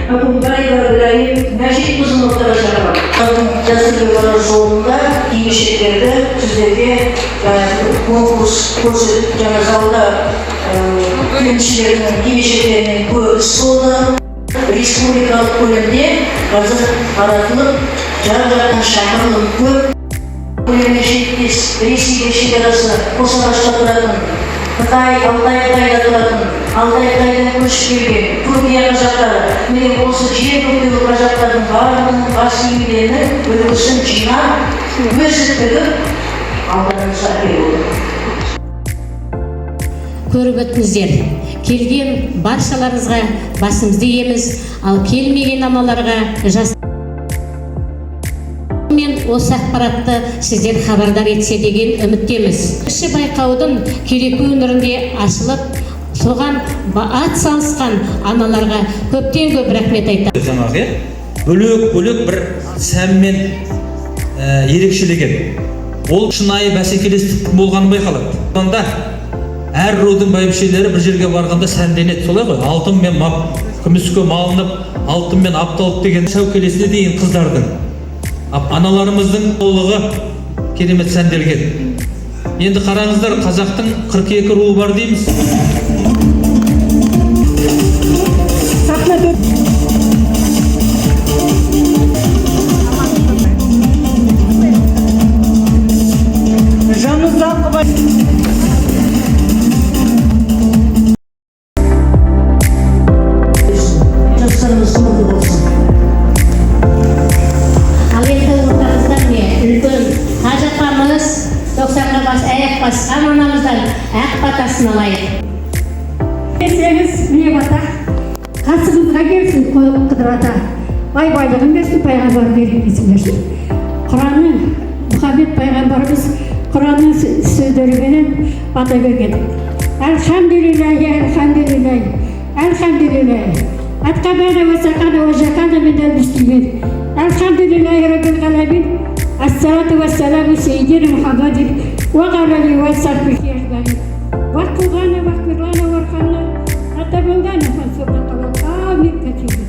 Акунбаева Гүлайым Мәжитқызын ортаға шақырамын. Дәстүрге барар жолында кимешектерді сіздерге конкурс көрсетіп, жаңа залда келіншілердің кимешектерінен көрініс болды. Республикалық көлемде қазір таратылып, жан-жақтан шақырылым көп. Көлемі шектес Ресейге шекарасы Қосағашта тұратын, Қытай, Алтай Қытайда тұратын, Алтай Қытайдан көшіп келген Түркия қазақтары, міне, осы жер көктегі қазақтардың барлығының бас киімдерінің үлгісін жинап, өзі тігіп, алдарыңызға әкеліп отыр. Көріп өттіңіздер. Келген баршаларыңызға басымызды иеміз, ал келмеген аналарға жас мен осы ақпаратты сіздер хабардар етсе деген үміттеміз. Кіші байқаудың Кереку өңірінде ашылып, соған ат салысқан аналарға көптен көп рахмет айтамын. Жаңағы, иә, бөлек бөлек бір сәнмен ерекшелеген, ол шынайы бәсекелестік болғаны байқалады. Сонда әр рудың бәйбішелері бір жерге барғанда сәнденеді, солай ғой, алтынмен күміске малынып, алтынмен апталып деген сәукелесіне дейін қыздардың, аналарымыздың толығы керемет сәнделген. Енді қараңыздар, қазақтың 42 руы бар дейміз. Сахна. Жанұзақова. Жастарымыз ғұмырлы болсын. Ал енді ортамызда, міне, үлкен қажы апамыз, 90-ға бас аяқ басқан анамыздан ақ батасын алайық. Десеңіз, міне, бата қасымызға келсін, Қыдыр ата бай байлығын берсін, пайғамбар берекесін берсін. Құранның, Мұхаммед пайғамбарымыз Құранның сөздеріменен бата берген. Альхамдулиллахи, альхамдулиллахи, альхамдулиллахи. Атқабана уа сақана уа жақана минал муслимин. Альхамдулиллахи раббил аламин. Ассалату вассаламу сейидина Мухаммадин уа аля алихи уа сахбихи ажмаин. Уаққылғана, уақфирлана, уархамна, ата мауляна, фансурна алал қауми кафирин.